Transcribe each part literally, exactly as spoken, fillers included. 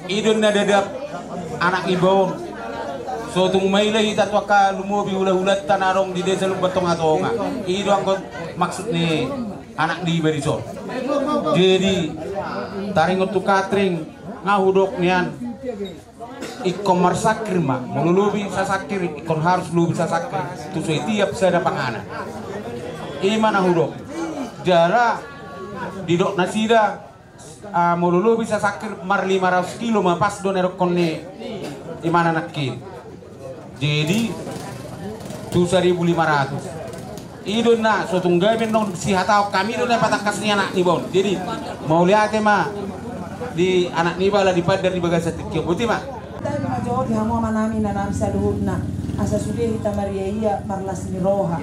I do na dadap anak niba on. So tung maila hita tu angka lumobi hulahulanta na adong di desa Lumban Tongatonga. I do anggo maksud ni anak niba dison. Jadi taringot tu Katring, nga hudok nian. Ingkon marsangkir ma, molo lobi sasangkir, ingkon harus lobi sasangkir tu so i tiap sada panganan. I ma na hudok. Jala didok nasida, ah, molo lobi sasangkir marlima ratus kilo ma, pas do na dokkon ni imana nangkin. Jadi tu saribu lima ratus. I do na so tung gabe nong sihataon hami do na patangkas ni anak niba on. Jadi mauliate ma di anak niba ala di pander di bagasan tingki on. Boti ma. Tabi ma jo di hamu amanami inanami saluhutna, asa sude hita mariaia marlas ni roha.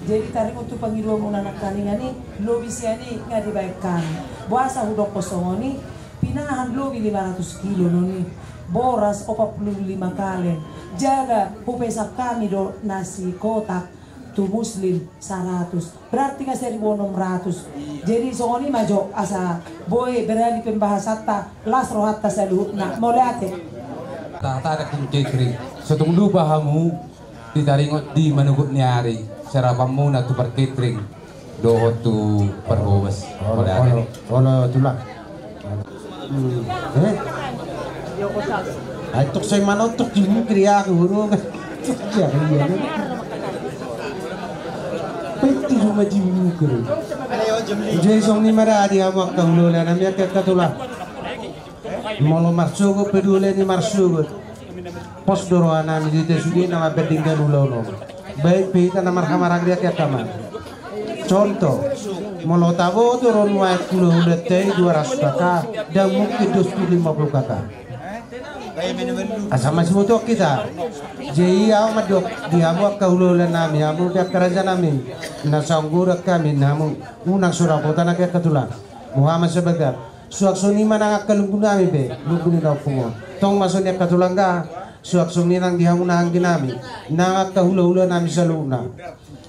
Jadi taringot tu pangidoanmuna nangkaningan i, lobi sian i nga dibaen hami. Boasa hudokkon songon i? Pinahan lobi lima ratus kilo non i, boras opat pulu lima kaleng. Jala hupesan hami do nasi kotak tu muslim saratus, berarti nga seribu onom ratus. Jadi songon i ma jo asa boi berani pembahasanta, las rohanta saluhutna. Mauliate. Tahatai angka Katring, so tung lupa hamu di taringot di manogot ni ari, sarapanmuna tu par Katring dohot tu parhobas. Olo, olo, olo, Tulang. Hmm. Eh? Ai tok sai manontok di mukri aku, bro. Iya, iya. Penting cuma di mukri. Jadi songon i ma da di hamu angka hulahula nami, angka Tulang. Molo marsogot pe, dua ni marsogot, pos do roha nami di hita sude na mambandingkan ulaon on. Baik pe hita na marhamaranggi, angka amang. Contoh, molo taboto do nuaeng hulahulanta i dua ratus K K, ndang mungkin dos tu lima puluh K K. Asa masibotohon hita. Jadi ahu mandok di hamu angka hulahula nami, hamu pe angka raja nami, na saonggorang hami, hamu unang so dapotan, angka Tulang. Boha ma sabagas. Suang songon i ma nang angka lunggu nami pe, lunggu ni na ompung on. Tong ma songon i, angka Tulang, nga suang songon i nang di hamu nang anggi nami, nang angka hulahula nami saluhutna.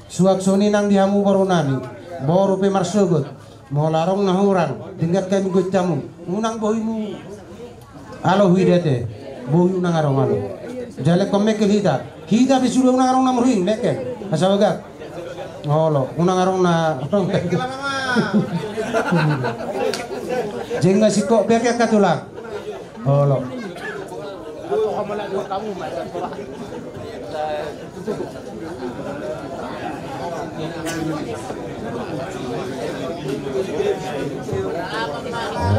Suang songon i nang di hamu boru nami, boru pe marsogot. Molo adong na hurang, denggan hami goit hamu. Unang bohimu alo huida te, bohi unang adong alo. Jala ingkon mengkel hita. Hita pe sude unang adong na marhuing, mengkel. Asa bagak. Olo, unang adong na. Jeng na singkop be, angka Tulang. Olo.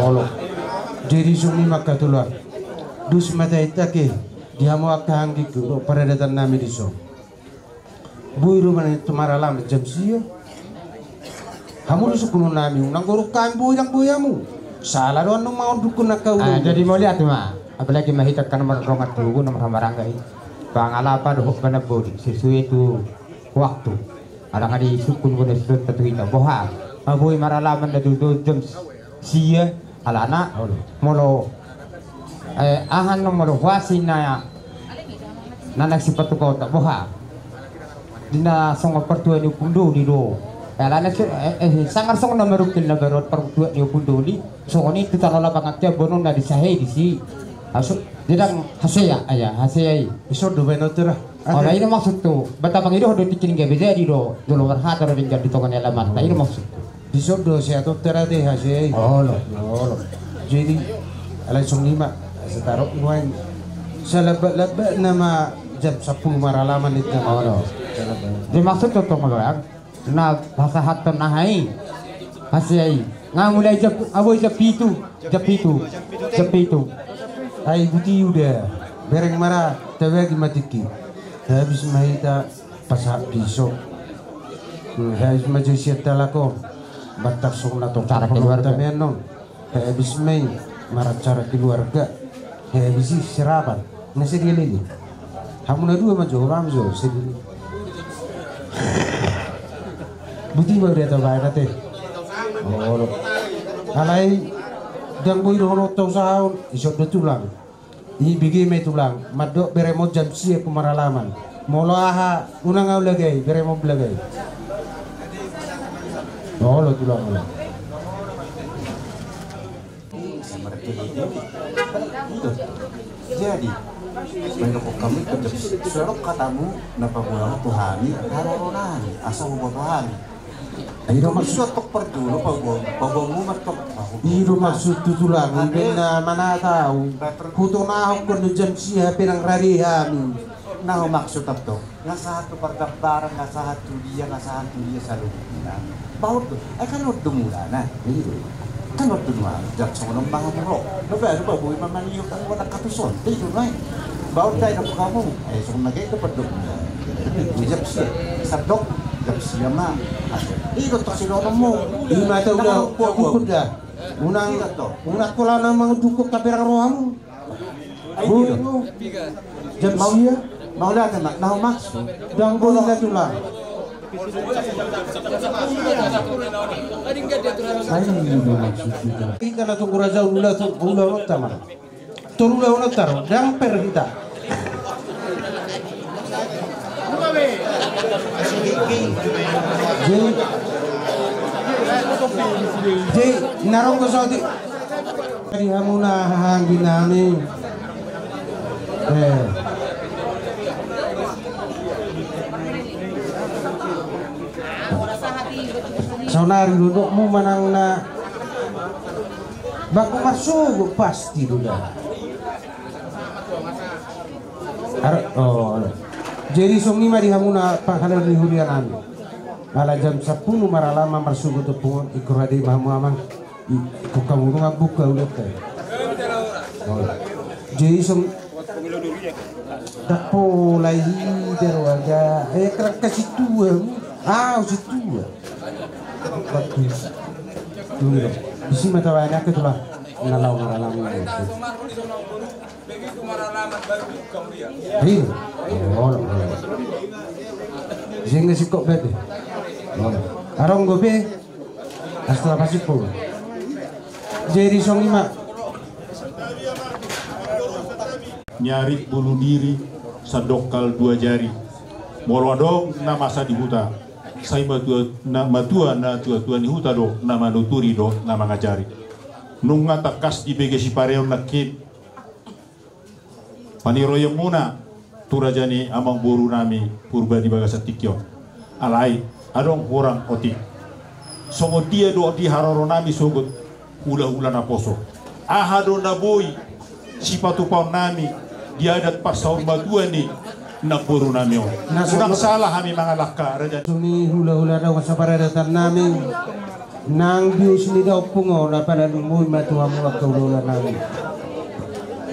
Olo. Jadi songon i ma, angka Tulang. Dos ma taida, angka, di hamu angka anggingku dohot paradaton nami dison. Boi do ma na tu maralaman jam sia. Hamu do sungkunon nami, unang gorung hami boi, ndang boi hamu. Sala do annon mangaon dungkon angka ulaon. Ah, jadi mauliate ma. Apalagi ma hita angka na mardongan tubu, na marhamaranggi. Pangalapa dohot panamboli sesuai tu waktu. Alana di sungkun bona sudon tatu hita. Boha? Ah, boi maralaman na tu jam sia. Alana, olo, molo, eh, aha annon molo huasi na, na naeng sipatupaonta, boha? Di na songon partua ni Ompung Doli do. Eh, alana si-, eh, eh, sanga songon na marungkil na baru partua ni Ompung Doli, songon i tu tano lapangan tiap boanonna disahei disi. Asu, di ndang hasea, aya, hasea i. Ison do baenon tu ra. Olo, i do maksudhu. Banta pangidohon do tingki, nunga be jadi do. Jolo marhata do denggan di tonga ni alamanta. I do maksudhu. Dison do seatonta ra te hasea i. Olo. Olo. Jadi, alai songon i ma, asa tarok nuaeng. Salambat-lambatna ma jam sampulu maralaman ninna. Olo. Salambat. Jadi maksudhu tong, olo, ya. Na pasahathon aha i? Hasea i. Nga mulai jam, ah, boi jam pitu. Jam pitu. Jam pitu. Ai buti uda. Bereng ma ra, tabagi ma tingki. Habis ma hita pasahat piso. Hmm, habis ma jo sian halak on. Batak songon na tong. Acara keluarga. Tamian on. Habis ma i maracara keluarga. Habis i sirapan. Nga sadia lele. Hamu na dua ma jo, hamu jo, sadia. Buti ma uda tabaen ate. Olo. Alai ndang boi dohononta usaha on, ison do Tulang. I bege ma i Tulang, mandok beremon jam sia humaralaman. Molo aha, unang ahu lagai, beremon lagai. Olo Tulang, olo. Jadi, baen hamu, jam sia, so adong hatamu na paboa tu hami haroro nami, asa huboto hami. I do maksud, tok parjolo paboa, paboa hamu ma tok. I do maksud tu tulang, baen na manat au. Hutonahon hamu jam sia pe ndang rade hami. Na humaksud antong, nga sahat tu pargambaran, nga sahat tu dia, nga sahat tu dia, saluhutna. Bahen do, ai kan on do mulana. Kan on do mulana. Jam songon on ma hamu ro. Baru boi ma maniop, kan on angka tuson. I do nai. Bahen do, ai dapot hamu. Ai songon na gabe do pandok. Jam sia, sandok, jam sia ma. I do tok sidohononmu. I ma tahu dah. Unang, unang kolana mangunduk hape rohamu. Jam sia. Mauliate ma, na humaksud. Ndang boi na tulang. Sai i do maksud hita. Hita na tu raja ula tu ula on tama. Toru ula on taro, ndang per hita. Jadi, jadi, na ronggo soti. Di hamuna hahaanggi nami. Eh. Saonari dudukmu manang na baku marsogot pasti do da. Ar-, oh. Jadi songon i ma di hamuna panghalado ni huria nami. Ala jam sampulu maralama marsogot ompung on, ingkon rade ma hamu amang. Ingkon hamu nunga buka ulat ai. Oh. Jadi song, ndang pola i, daro aga. Eh, kerangka situa. Ah, situa. Bagus. Disi ma tabaen angka tulang. Na laho maralama. Begitu maralaman baru buka dia. Iya. Olo, olo. Sehingga sikok bete. Olo. Arong gope. Astra pasipul. Jadi songon i ma. Nyari bunuh diri, sandok kal dua jari. Molo adong na masa di huta, sai matua na, matua na tua-tua ni huta do na manuturi do na mangajari. Nunga tangkas dibege sipareon nangkin. Paniroion muna tu raja ni amangboru nami Purba di bagasan tingki on. Alai adong hurang otik. Songon dia do di haroro nami sogot hula-hula naposo. Aha do na boi sipatupaon nami di adat parsaurmatua ni namboru nami on. Unang salah hami mangalangka raja ni hula-hula na saparadatan nami. Nang bius ni da ompung on, apala na boi ma tu hamu angka hula-hula nami.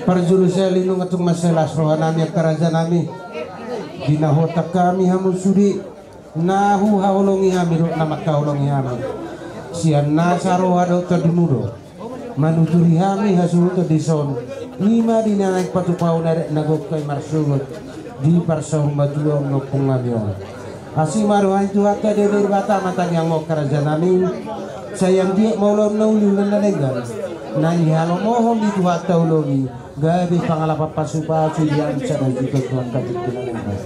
Parjolo sahali nunga tung mansai las roha nami angka raja nami. Di na huontang hami hamu sude, na huhaholongi hami dohot na mangkaholongi hami. Sian nasa roha dohot tondimu do manuturi hami hasuhuton dison. I ma di na naeng patupaon adat na gok i marsogot di parsaurmatuaon ni ompung nami on. Asi ma roha ni Tuhanta Debata ma tangiangmuna angka raja nami. Sai anggiat ma ulaon na uli ulaon na denggan na nihalomohon ni Tuhanta ulaon i, gabe pangalapan pasupasu di hami sada juta tu angka tingki na denggan.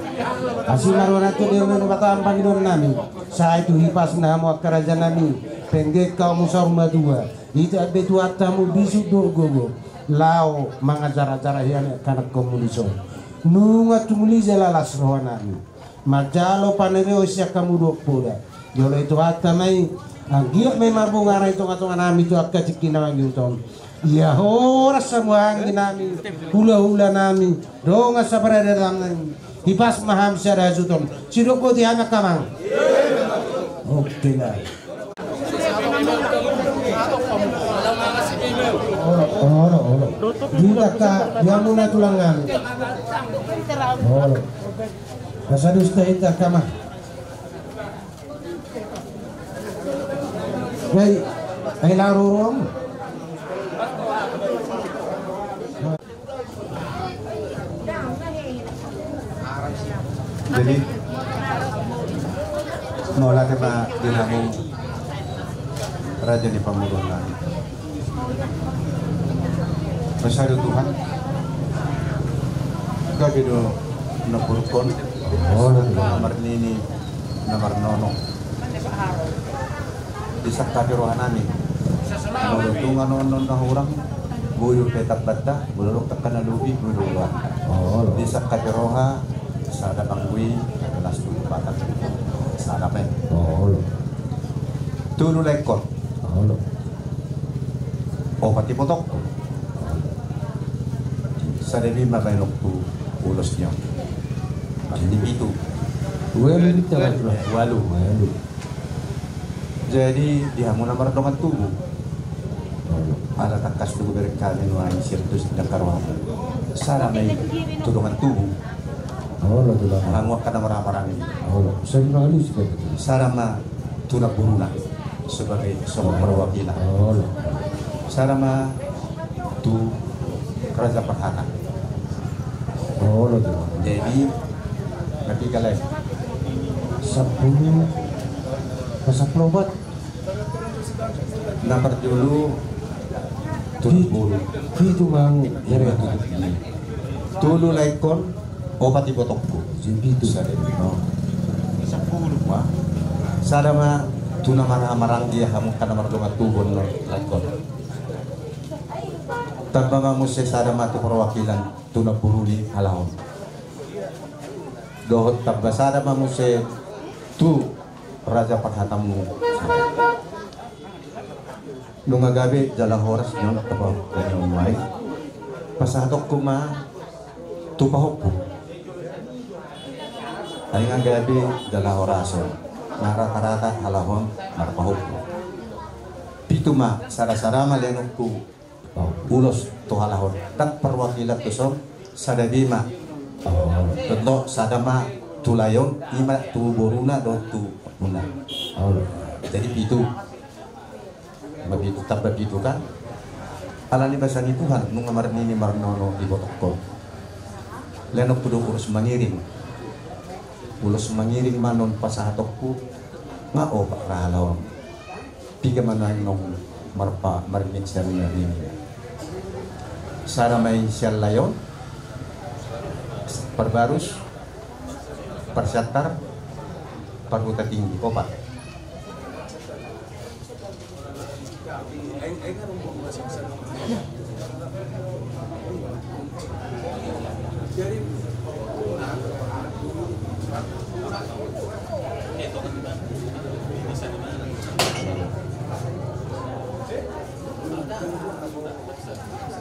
Asi ma roha ni Tuhanta Debata ma pangidoan nami. Sai tu hipasna hamu angka raja nami, penggeng hamu saur matua. Ita be Tuhanta hamu bisuk dohot gogo laho mangajar-ajar hami angka anakhonmu dison. Nunga tung lija las roha nami manjalo panirion sian hamu dohot poda. Jolo i Tuhanta ma i, anggiat ma i marbunga di tonga-tonga nami tu angka tingki na mangihut on. Ia horas hamu hahaanggi nami, hula-hula nami, dongan saparadatan nami. Hipas ma hamu sada hasuhuton. Sidok boti hami angka amang. Oke lah. Olo, olo, olo. Di angka, di hamuna tulang nami. Olo. Asa dusta hita angka amang. Hei, hei, larurum. Jadi, mauliate ma di hamu raja ni pamoruon nami. Basa do Tuhan, gabe do na porkon, na marnini, na marnono. Disangkapi roha nami. Molo tung annon na hurang, Boi dope tambanta, molo adong angka na lobi, boi do roha. Olo. Di sangkap roha, sada panggui, gelas tu batak. Sada pe. Olo. Tolu laengkon. Olo. Opat ibotongku. Sada bima baenonku ulos ni on. Jadi pitu. Ualu. Ualu. Ualu. Jadi di hamu na mardongan tubu. Ala tangkas do hubereng hami nuaeng sian tu sitangkar hamu. Sada ma i tu dongan tubu. Olo, tu dongan. Hamu angka na marhahamaranggi. Olo. Sada ma tu namboruna sebagai songon perwakilan. Olo. Sada ma tu raja parhata. Olo, tu dongan. Jadi na piga lae? Sampulu. Sampulu opat. Na parjolo tu namboru. Pitu ma hamu. Tolu laengkon, opat ibotongku. Pitu. Sada ma. Sada ma tu na marhahamaranggi, hamu angka na mardongan tubu, laengkon. Tamba ma muse sada ma tu perwakilan tu namboru ni halak on. Dohot tamba sada ma muse tu raja parhatamu. Nunga gabe jala horas nion pasahatonmu, ai pasahatonku ma tu pahompu. Ai nga gabe jala horas on, nga rata-rata halak on marpahompu. Pitu ma, sada-sada ma leanonku ulos tu halak on. Ndang perwakilan tuson, sada bima. Contoh, sada ma tu lae on, ima tu boruna dohot tu ompuna. Jadi pitu. Mapitu tamba pitu kan. Alani basa ni Tuhan, nunga marnini marnono ibotongkon. Leanonku do ulos mangiring. Ulos mangiring ma non pasahatonku. Nga opat ra halak on. Piga ma nuaeng naung marpa-, marnini sian na nini. Sada ma i sian lae on, Parbarus, Parsiantar, Parhutatinggi, opat.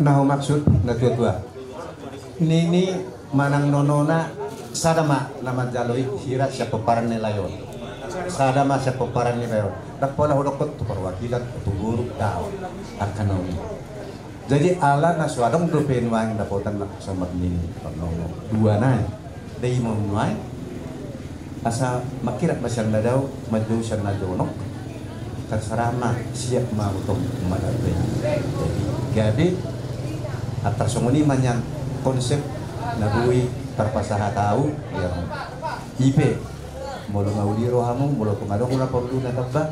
Na humaksud na tua-tua. Nini manang nonona sada ma na manjalo i hira sian pomparan ni lae on. Sada ma sian pomparan ni lae on. Ndang pola hudokkon tu perwakilan, tu boru, daong. Angka na uli. Jadi ala na so adong dope nuaeng dapotan na sombar nini parnono dua nai. Dei ma nuaeng asa mangkirap ma sian na dao, manjou sian na jonok. Terserah ma, siap ma hutong ma dao. Jadi gabe antar songon i ma nian konsep na boi tarpasahat au. Ipe molo nga uli rohamu, molo tung adong na porlu na tamba,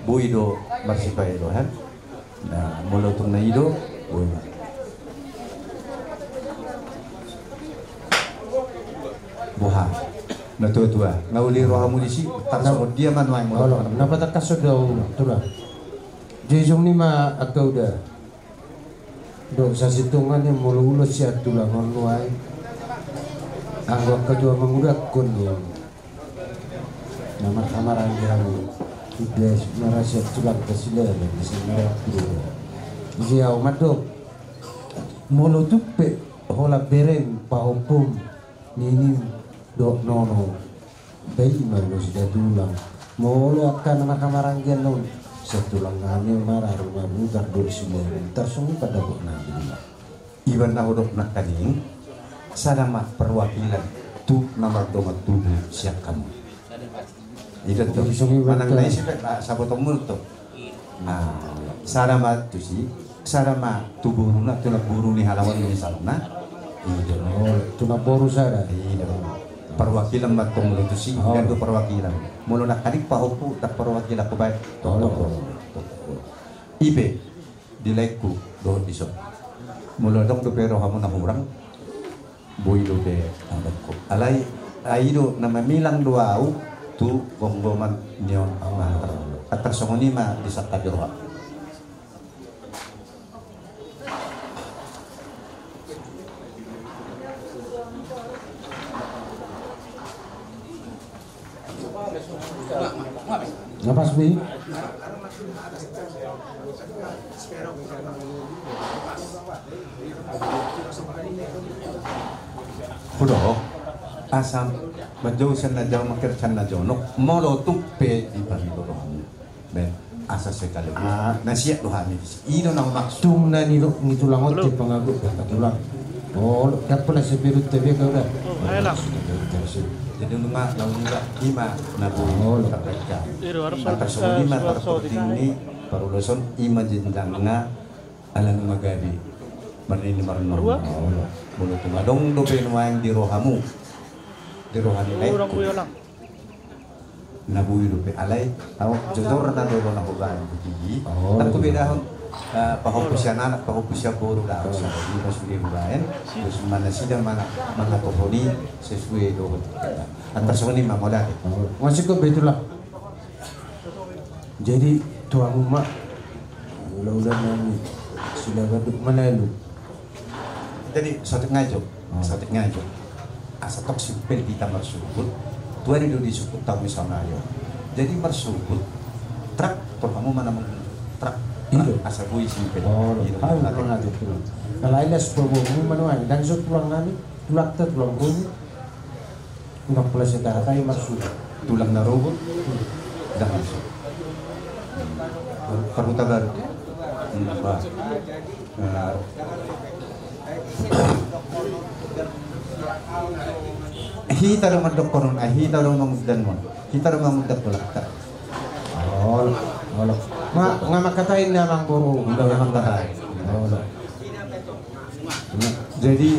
boi do marsipaelohan. Na molo tung na i do, boi ma. Boha na tua-tua, nga uli rohamu disi, tarsongon dia ma nuaeng molo. Na patangkas do au tulang. Jadi songon i ma angka uda. Dok sasintongna ni molo ulos sian tulang on nuaeng. Anggo angka tua mangudangkon ni na marhamaranggi hami. Idas marasa tulang kasilaban di sini. Isi au mandok. Molo tumpe holan bereng pahompum nini dok nono. Bai ma ulos da tulang. Molo angka na marhamaranggi on. Sian tulang hami mararu mabutar dok silaban. Tarsongon i pandapot nami. Iba na hudok nangkaning, sada ma perwakilan tu na mardongan tubu sian hamu. Ida tu manang na isi pe sabotonmu tu. Sada ma tusi, sada ma tu boruna, tu namboru ni halak on misalna. Ida. Tu namboru sada. Ida. Perwakilan ma tong molo tusi, ida tu perwakilan. Molo nangkaning pahompu, ndang perwakilan, hubaen. Ipe. Di laengku dohot dison. Molo adong dope rohamu na hurang, boi dope adongku. Alai, ai do na mamilang do au tu gomgoman ni on. Antar songon i ma disangkapi roha. Na pas be i. Hudo, asa manjou sian na jauh, mangkir sian na jonok, molo tung pe diparilo rohamu. Baen, asa sekali. Ah, na siap do hami disi. I do na maksud. Tung na nidok ni tulang on, olo, di pangago, kata tulang. Olo, dapot na seberut tabe kau dah. Jadi nunga, na nunga, ima na boi. Olo. Tarbaca. Atas songon i ma tarpoding ni parulason, ima jenjangna, ala nunga gabe. Marnini marnono. Olo. Molo tung adong dope nuaeng di rohamu, di roha ni laengku, na boi dope, alai au jojor na do na hobaen butigi. Oh, nang hubedahon, eh, pahompu sian anak, pahompu sian boru, daong. Oh. Sada i ma sude hubaen. Terus manasida mana, manatohon i sesuai dohot. Antar songon i ma modal. Oh, masih kok betul lah. Jadi tuamu ma, ula-ula nami sudah gaduk manalu. Jadi saotik nga jo, saotik nga jo. Asa tong simpel hita marsuhut, tuari do disukut tamu saonari on. Jadi marsuhut, traktor hamu mana meng-, trak, i do, asa boi simpel. Oh, i do, tahu, tahu. Kalau ada tu. Kalau ada sebuah bomu mana, dan so tulang nami, tulang ta, tulang bomu. Ndang pola sitahatai marsuhut. Tulang na robot. Hmm. Ndang marsuhut. Parhuta Baru. Hmm, bah. Nah. Hita do mandok konon, ah, hita do mangundang mon. Hita do mangundang kolakta. Olo, olo. Nga, nga mangkatai na mangboru. Nga mangkatai. Olo. Jadi,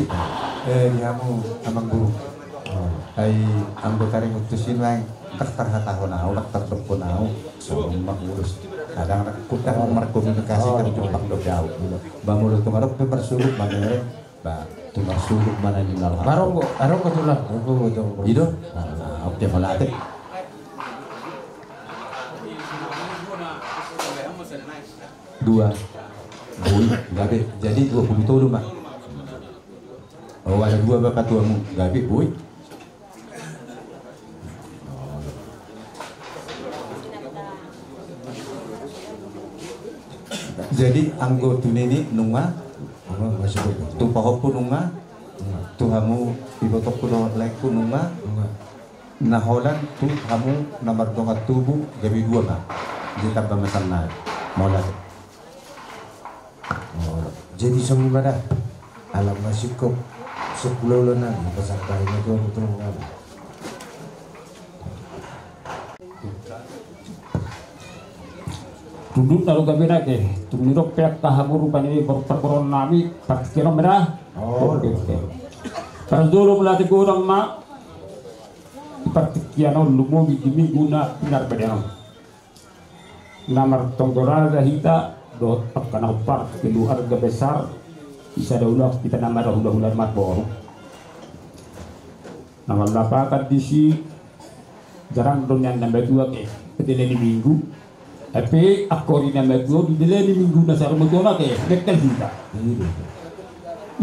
eh, di hamu amangboru. Ai anggo taringot tusi nuaeng, ndang tarhatahon au, ndang tardokkon au, songon ma ulos. Kadang ndang, ndang markomunikasi, ndang jumpang dope au. Ba molo tung adong pe marsuhut, mamereng, ba tung marsuhut mana ni na laho. Barong go, barong go tulang. I do? Ah, oke, mauliate. Dua. Boi, gabe. Jadi dua pulu tolu ma. Oh, ada dua bapa tuamu, gabe, boi. Jadi anggo tu nini nunga, tu pahompu nunga, tu hamu ibotongku dohot laengku nunga, na holan tu hamu na mardongan tubu gabe dua ma. Jadi tamba ma sian nai. Mauliate. Oh, jadi songon i ma da. Ala masingkop singkop ulaon nami, pasahat hami tu hamu tulang nami. Tunduk na do gabe nangkin, tung nidok pe angka hamu rupani parboruon nami, partingkian on ma da. Oh, oke, oke. Parjolo mauliate godang ma, partingkian on lumobi di minggu na pinarbadenan on. Na martonggo raja hita dohot angka na hombar keluarga besar, di sada ulaon hita na marhulahula marboru. Na marlapakan disi, jarang do nian na matua ke didalani minggu. Hape angkori na matua didalani minggu na saur matua nangkin, mengkel hita.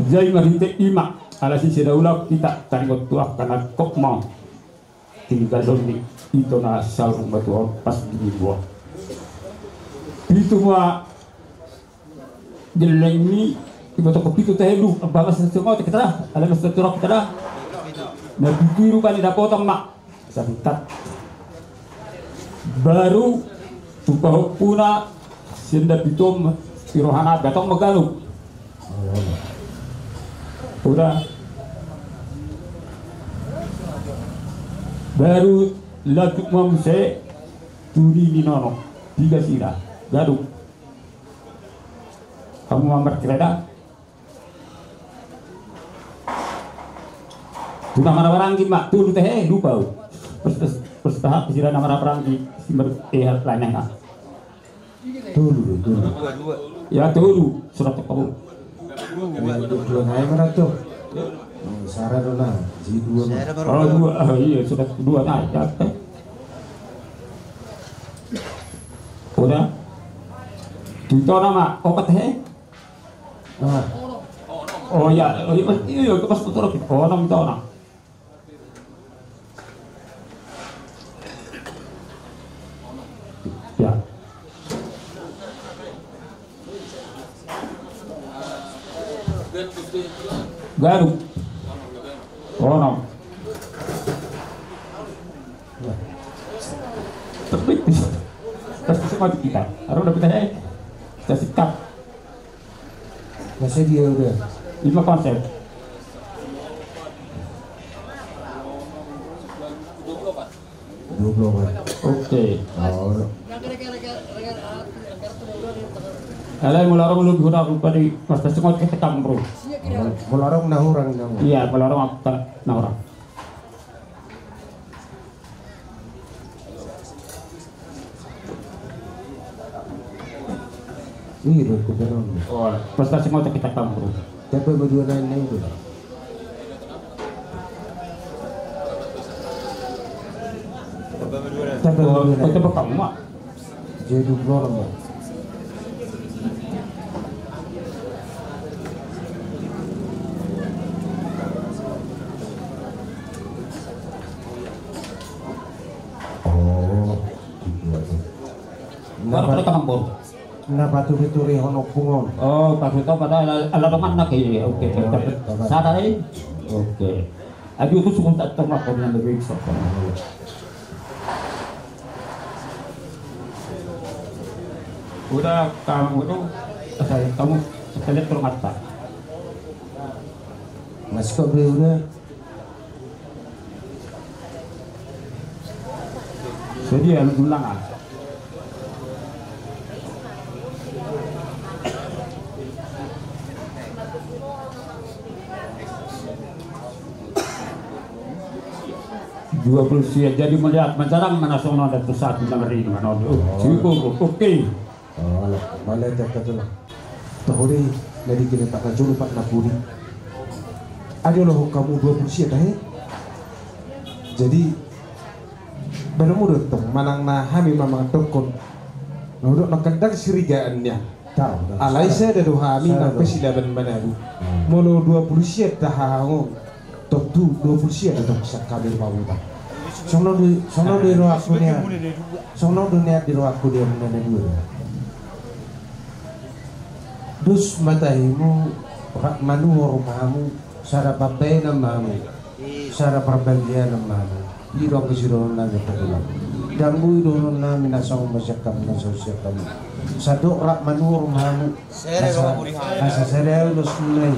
Jadi marhite i ma, alai di sada ulaon hita taringot tu angka na kok ma. Tinggal do ni ito na saur matua on pas di minggu on. Pitu ma gelleng ni, iboto ko pitu tahe lu, bagas na songon hita da, ala mas taturok hita da. Na pitu i rupani dapotan ma. Sabitat. Baru tu pahompuna sian na pitu on, di rohana datang ma ganup. Udah. Baru lanjut ma muse tu nini nono. Tiga sira. Ganup. Hamu ma markira da. Tu na marabaranggi ma, tolu tahe, lupa au. Pas, pas, pas tahap sira na marabaranggi, si mer-, eh, lain na. Tolu do, tolu. Ya, tolu, surat tu kamu. Dua, dua, dua nai mana tu? Oh, sara do na, si dua ma. Oh, dua, ah, iya, surat dua nai, ya. Udah. Tito nama, opat he? Ah. Oh iya, oh iya, iya, pas betul. Oh, enam itu orang. Ganup. Onom. Terbit. Pasti semua kita. Harus udah kita, eh. Kita sikat. Masa dia udah. Lima konsep. Dua puluh empat. Oke. Oh. Alai molo adong lebih udah rupa di pasti semua kita tampung. Molo adong na hurang, na hurang. Iya, molo adong apa na hurang. Iya, dong, kita dong. Oh, prestasi mau kita tampung. Tapi berdua lain itu. Tapi berdua lain. Kita pertama. Jadi dua orang, Bang. Oh, gitu aja. Baru kali kampung. Na paturi-turi hono pungon. Oh, paturi tau pada ala, ala dongan na ke. Oke, oke. Sadar, eh? Oke. Aduh, aku suka tak tahu apa yang lebih sopan. Udah, kamu itu, saya, kamu, saya lihat permata. Mas, kok be udah? Jadi, anu ulang, ah. Dua puluh sia, jadi melihat menjarang mana sono ada tu satu nama ring mana. Oh, syukur, oke. Oh, alah, male te katulang. Tahu deh, na di kini tak kajulu pat na pudi. Ada loh kamu dua puluh sia tahe. Jadi, benar mudah tuh, manang na hami mamang dokon. Nah, udah makan dang sirigaan ya. Tahu, tahu. Alai sada do hami nang pe silaban manadu. Hmm. Molo dua puluh sia tahangon. Tontu dua puluh sia do tong sian hami rumah uta. Songon on do, songon on do di rohangku nian. Songon on do nian di rohangku nian na dua. Dos ma tahimu, rap manuhor ma hamu, sada pambahenan ma hamu, sada parbagianan ma hamu. I do anggo sidohonon nami, Pak Tulang. Dang boi dohonon nami na songon ma sian hamu na songon sian hamu. Sadok rap manuhor ma hamu. Asa, asa sada ulos mulai.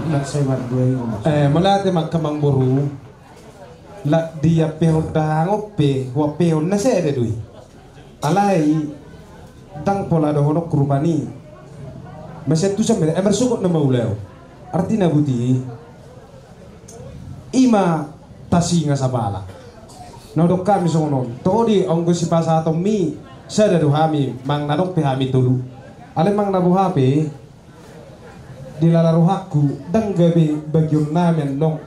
Nak sai mardua i. Eh, mauliate ma amang boru. Lak diampehon dahangon pe, huampehon na sada do i. Alai, ndang pola dohononku rupani. Masian tu sampe, eh, marsogot nama ulaon. Artina boti. I ma tasinga sapala. Na didok hami songon on. Toho di anggo sipasahatonmi, sada do hami, manang na adong pe hami tolu. Alai manang na boha pe, di lala rohangku, ndang gabe bagion nami annon.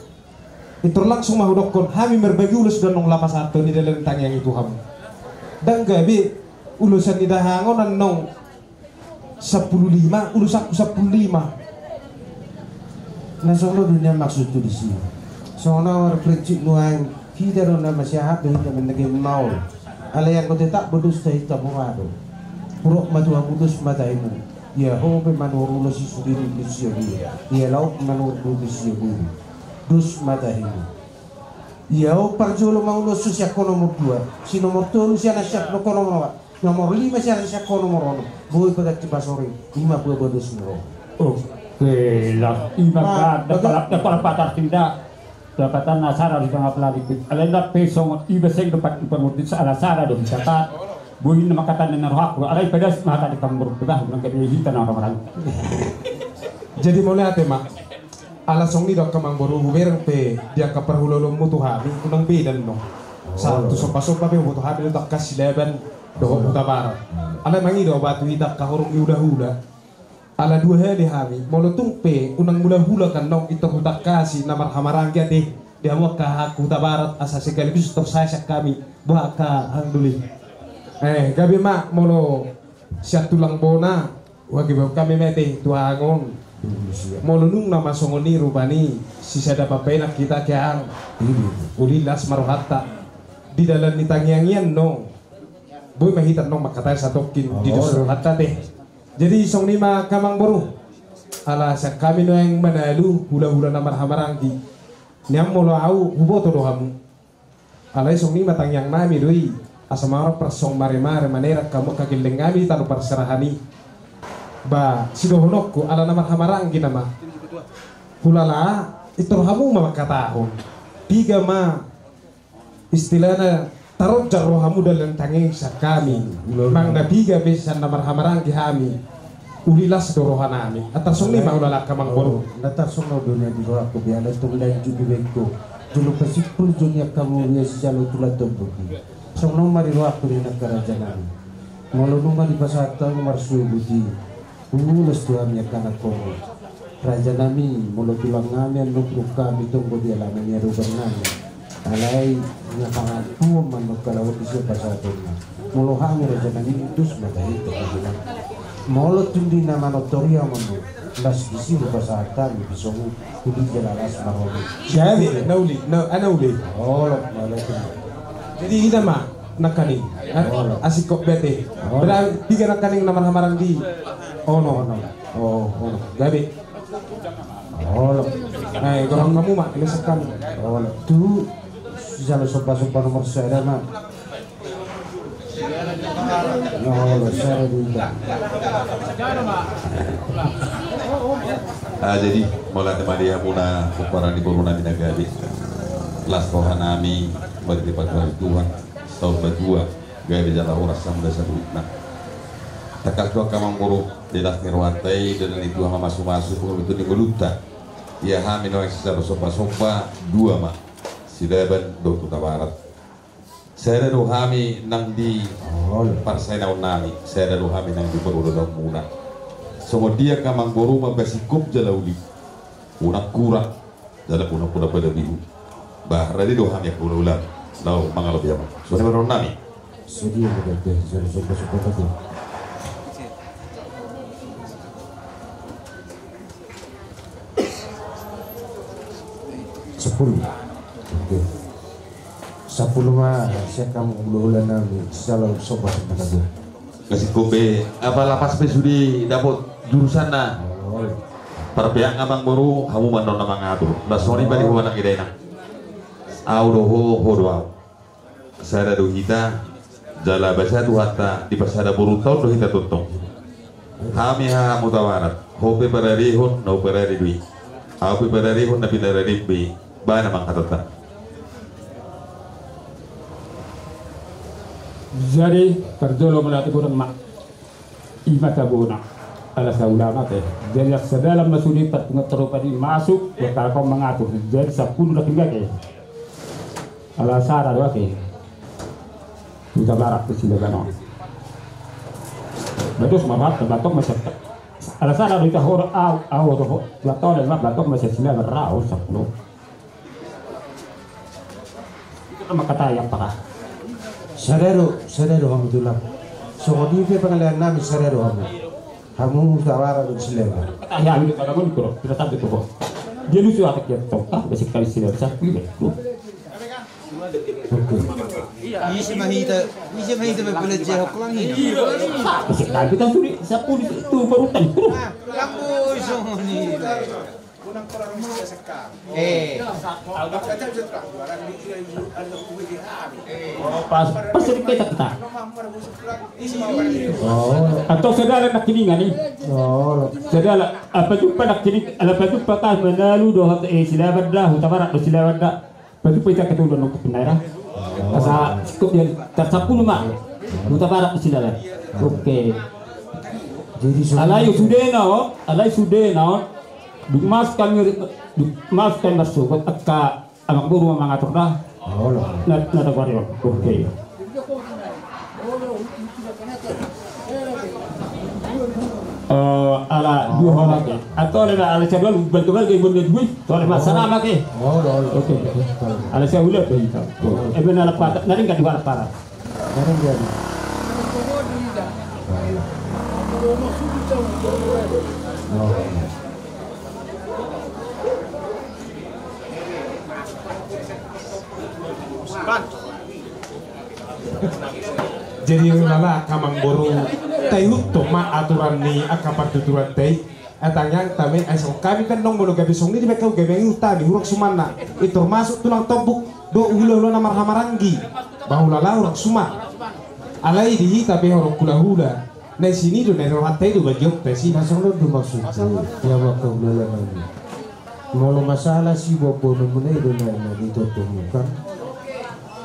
Pintor langsung ma hudokkon, hami marbagi ulos do annon lapasathon i dalan tangiang i tu hamu. Ndang gabe ulosan ni dahangon annon. Sampulu lima, ulosanku sampulu lima. Na songon on do nian maksudhu disi. Songon on ma prinsip nuaeng, hita do na masiahat do hita mendengke maol. Alai anggo tetap bodosta hita mura do. Hurok ma tu hamu dos ma tahimu. Ia ho pe manuhor ulos i sude do dos ia boi. Ia laho pe manuhor do dos ia boi. Dos ma tahimu. Ia ho parjolo ma ulos sian ho nomor dua. Si nomor tolu sian sian ho nomor opat. Nomor lima sian sian ho nomor onom. Boi paganti pasori. I ma bua bados muro. Oke lah. I ma kan. Dapala patar tinda. Dapatan na sada di tangah pelari. Alai na pe songon iba seng dapat ipangutin ala sada do hita. Boi na mangkatahon na rohangku. Alai pedas ma hata di tambur pedah. Nang kena hita na orang-orang. Jadi mauliate ma. Ala songon i do angka amang boru, hubereng pe di angka parhulahulamuna tu hami, unang beda annon. Sahat tu somba-somba pe huboto hami do tu angka Silaban dohot Hutabarat. Alai mangido au tu hita angka horong ni hulahula. Ala dua hali hami, molo tung pe unang hulahula kan annon, pintor hutangkasi na marhahamaranggi ate di hamu angka Hutabarat asa sekaligus pintor sae sian hami. Boha angka hang doli. Eh, gabe ma molo sian tulang bona. Wah, gabe hami mate tu hahangon. Molo nunga ma songon i rupani, sisada pambahenan hita ke hang. Uli las ma rohanta. Di dalan ni tangiang i annon. Boi ma hita annon mangkatai satongkin di dos rohanta te. Jadi songon i ma angka amang boru. Ala sian hami nuaeng manalu hulahula na marhahamaranggi. Nian molo au huboto do hamu. Alai songon i ma tangiang nami do i, asa marompa song maremare manerang hamu angka gelleng nami tano parserahan i. Ba sidohononku ala na marhahamaranggi nama. Hulala, pintor hamu ma mangkatahon. Piga ma istilahna taronjar rohamu dalan tangiang sian hami. Manang na piga pe sian na marhahamaranggi hami. Uli las do roha nami. Antar songon i ma hulala angka amangboru. Na tarsongon do na di rohangku be ala tong lanjut di bengko. Jolo pasimpul jo ni angka mulia sijalo tulan tombok i. Songon on ma di rohangku be angka raja nami. Molo nunga dipasahat hamu marsogot i. Ulos tu hami angka anakhonmu. Raja nami, molo tulang nami annon puruk hami tonggo di alaman ni adopan nami. Alai na pangantuon ma annon kalawon disi pasahatonna. Molo hami raja nami dos ma tahe tonggo di nami. Molo tundina manortor i hamu annon las disi hupasahat hami pisongku. Hudi jala las ma hami. Gabe na uli, na uli. Olo, molo tundina. Jadi ina ma nangkaning. Asi kop bete. Berarti piga nangkaning na marhahamaranggi? Ono. Ono. Oh, ono. Gabe. Olo. Ai gorang hamu ma, ina sekali. Olo. Tu sijalo somba-somba nomor sada ma. Olo, sada duita. Ah, jadi mauliate ma di hamuna pomparan ni boru nami na gabe. Las roha nami, marhite patuan Tuhan. Taon batua, gabe jala horas hamu da saluhutna. Tangkas do angka amangboru, di las ni rohanta i, dalan ni Tuhan ma mamasu-masu, pengorbiton ni ngolunta. Ia hami nuaeng sijalo somba-somba, dua ma. Silaban dohot Hutabarat. Sada do hami nang di parsainaon nami, sada do hami nang di parulaon muna. Songon dia angka amangboru mambasik kop jala uli. Unang kurang. Jala puna-puna pada bihu. Bah, rade do hami angka hulahula. Laho mangalobi amang. Songon i ma dohonon nami. Sadia ma dope, jala somba-somba dope. Sampulu. Oke. Sampulu ma sian hamu hulahula nami, sijalo somba-somba dope. Gabe singkop be, apa lapas pe sude dapot jurusanna. Parpeak amangboru, hamu ma annon na mangatur. Bah songon i ma di ho anak ni dainang. Au do ho, ho do au. Sada do hita, jala basa Tuhanta, dipasada borunta on do hita tongtong. Hami haha Hutabarat, ho pe paradehon, na huparade do i. Au pe paradehon, na pinaradem be i. Bah na mangkatanta. Jadi, parjolo mauliate godang ma. Ima tabona. Ala saulama te. Jadi, sadalan ma sude parpunguan tarlumobi masuk, ya, tarlumobi mangatur. Jadi, sampulu na pinggake. Ala sada do ake. Hutabarat tu Silaban on. Bados ma rohanta, batok ma sian. Ala sada do hita hor, au, au, ho, ho. Batok ma sian Silaban ra, o, sampulu. Itu nama kata yang parah. Sada do, sada do hamu tulang. Songon i pe pangalean nami sada do hamu. Hamu Hutabarat dohot Silaban. Kata yang itu pada mau dikurang. Kita tak betul kok. Dia lucu anak dia tong. Ah, basic kali Silaban. Saya pilih deh. Oke. Ise ma hita, ise ma hita berpelecehan kau lagi. Basic kali kita sudah sepuluh itu baru tadi. Lampu songon i. Eh. Oh, pas, pas sedikit kita. Oh. Atau saudara nak kiningan ni. Oh. Saudara, apa jumpa nak kining, apa jumpa kah manalu dohot, eh, Silaban da, Hutabarat do Silaban da. Bagi pe cak ketua nong kepinai ra. Asa singkop dia tarsapulu ma. Hutabarat Silaban. Oke. Jadi alai sude na on, alai sude na on. Dung masuk kami, dung masuk kami marsogot, angka amangboru ma mangatur da. Na, na dabar on. Oke. Eh, ala dua horas. Atau ada ala saya dua, bantu balik, ibu dia duit. Soalnya masalah pakai. Oke. Ala saya udah tuh itu. Emang ala patah, nanti nggak dua patah. Jadi hulala angka amangboru, taihuthon ma aturan ni angka partuturanta i. Tangiang tame, ai songon hami pe annon molo gabe songon i dibaen hami gabe mangihut hami, hurang sumanna. I termasuk tulang tombuk dohot hulahula na marhahamaranggi. Ba hulahula hurang suman. Alai di hita pe horong hulahula, na i sini do na i rohanta i do bagionta i sini. Na songon on do maksudhu. Ia maka hulahula nami. Molo masalah siboanboanonmuna i do na, na di totongmu kan.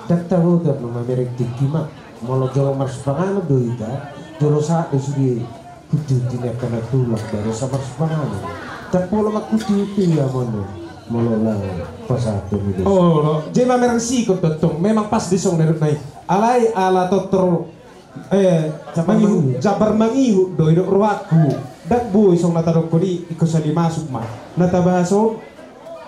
Ndang taboto ma mamereng tingki ma. Molo jolo marsipanganon do hita, jolo sahat do sude. Hutihutini angka na tulang baru sabar sepanganon. Tapi molo mangkutihuti ia mano molo lao pasahaton i do. Olo, jadi mamereng sikop do tong, memang pas di songon na i. Alai ala totor, eh, jambar mangihut, jambar mangihut do i do rohangku. Ndang boi songon na tadokkon i, ingkon sali masuk ma. Na tabahas on,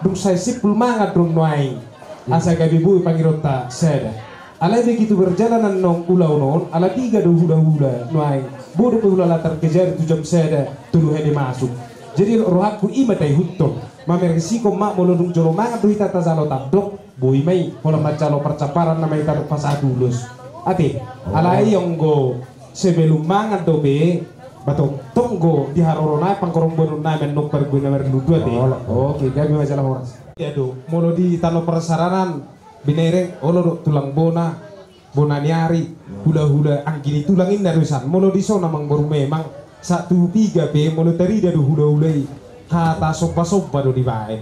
dung sai simpul mangan do nuaeng. Asa gabe boi pangidoanta sada. Alai begitu berjalan annon ulaon on, ala piga do hulahula nuaeng. Boi dope hulahula tarkejar tu jam sada tolu hade masuk. Jadi rohangku i ma taihuthon. Mamereng sikop ma molo dung jolo mangan do hita tajalo tandok, boi ma i. Holan manjalo parcamparan nama hita dohot pasahat ulos. Ate, alai anggo sebelum mangan dope, ba tongtong do di haroro nami, panghorombonon nami annon parbue na marlundu ate. Oke, gabe ma jala horas. Ia do, molo di tano parseranan, binereng, olo do, tulang bona, bona ni ari, hulahula, anggi ni tulang inna do isan. Molo di son amangboru memang, sahat tu piga pe, molo tarida do hulahula i, hata sombasomba do dibaen.